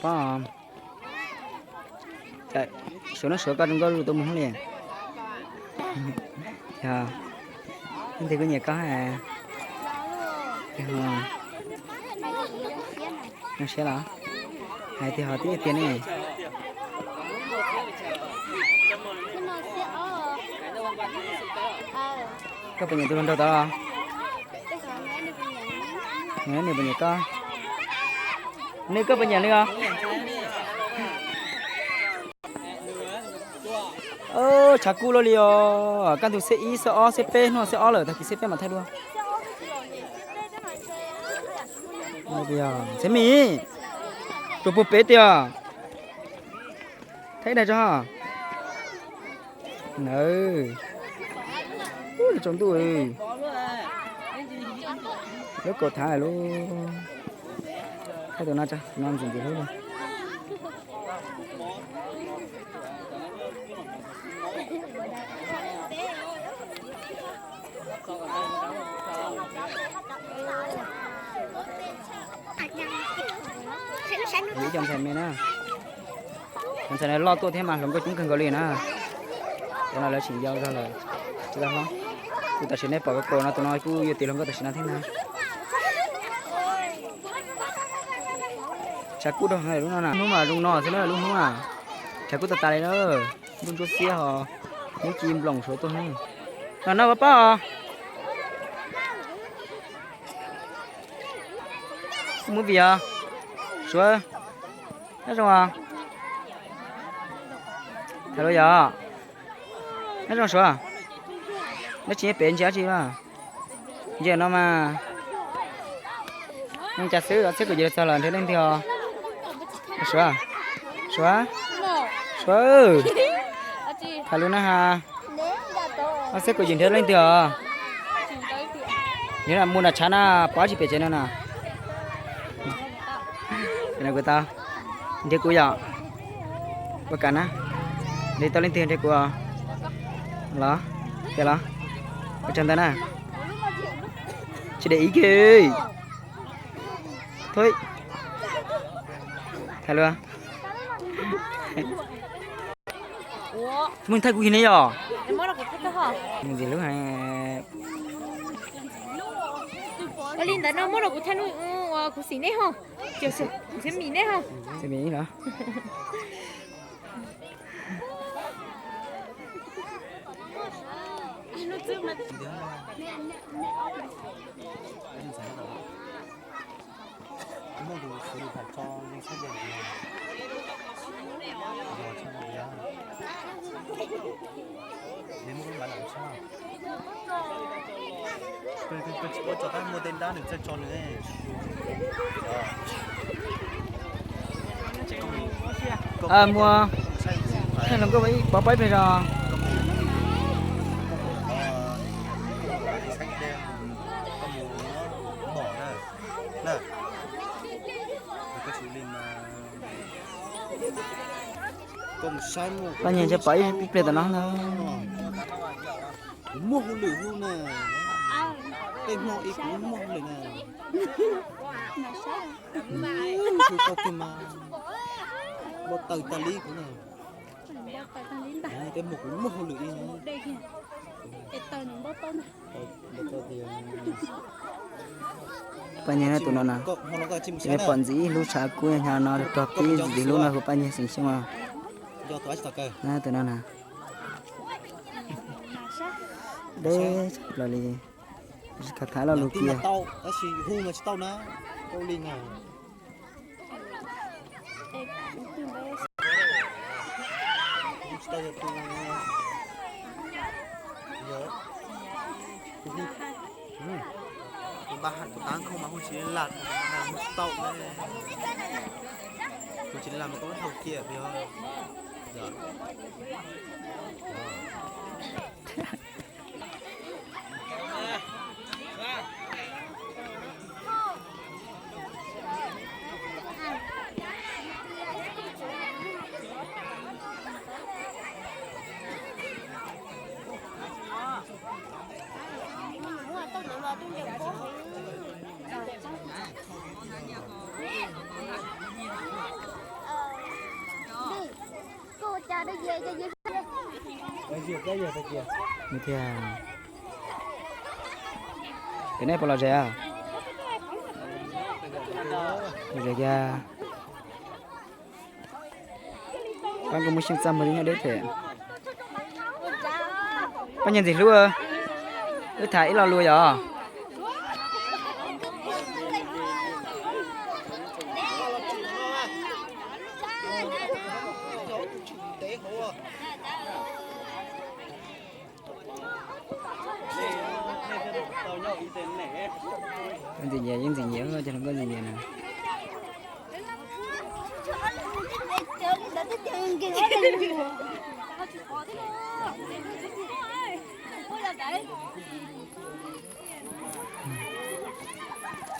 Pob, suav no suav koj zoo nkauj zuj tus mus li. Yog, leej twg kuj nyiam koj. Zoo siab los? Hais tias ho tib tiag ne. Koj puas nyiam tus hluas nraug tod los? Nws puas nyiam koj? Nws, koj puas nyiam nws os? Tshav kub luaj li os, kaj ntug xiab ib xiab ob xiab peb hnub xiab ob lawm, tag kis xiab peb mam thaij dua. Xiab mis, tus puag pem tiag. Thaij dag tso. Nawb, tsaus ntuj, lub kaus thav lub. Thaij tus no tso, tus no ntxim ntxim hlub li. Ib co ntxhais me na, cov ntxhais no loj tuaj thiab mas hluas nkauj coob kawg nkaus li na. Cov no lawv tseem yau zog lawm, tsis tau hlob. Kuv tam sim nej pom kaus no tus no kuj yuav tiav hluas nkauj tam sim no thiab na. Tshav kub rau lub no na, hnub mas zoo no xwb na, lub hnub na. Tshav kub tas tas li na, ntuj ntsuab xiab ho, hnub ci nploos suav tuaj na. Los no ua pab os. Mus vim os, suav, nyob zoo os. Tham lus yom, nyob zoo suav. Neb tsis nyob pem ntsia dab tsi los? Ntsia no mas. Neeg cas xwb, txhiab kaum yim txog lawm nrhiav leej twg os? Suav, suav, suav, tham lus na has. Ob txhiab kaum yim nrhiav leej twg os? Nrhiav mus nram tshav na, pov tsis pem tsev no na. Kuv tau, nrhiav kuv yom. Ua kam na, nrhiav tau leej twg nrhiav kuv os. Los, tiag los? Ua tsaug ntawd na. Tsis để ý kìa. Thôi, tham lus. Muaj thaij kuv kis ne yom? Ntxim hlub. Ua li ntawd no muab rau kuv thaij lub, kuv xim nej ho. Xim mis nej ho. Xim mis los? Muaj, thaij hluas nkauj pov pob ib pliag zog. Paj Nyiag ntshe pom ib pliag tom no ntag. Kuv muaj hauj lwm hu na, tej hmo ib kuv muaj hauj lwm na. Hu tau kiag mas npau taws tag li kuv na. Tej hmo kuv muaj hauj lwm ib. Paj Nyiag tus no na, pom ntxiv ib lub tshav kub hnyav no rog pib ntxiv lub no hu Paj Nyiag xeem xyoo os. Tus no na, deb plaws li, tsis khav thab lo lus kiag. Npaj hais kuv tab nkhooj mas hu tsis lam, hu tsis tau, hu tsis lam mas koj muab thau cia yog. Tias nej puas los zes? Los zes cas? Pab kuv muaj xyeej txaj muag li nyob deb thiab. Pab niag ntxim hlub, wb tham ib lo lus yom. Koj ntxim nyiam, yeej ntxim nyiam, cov hluas nkauj ntxim nyiam na.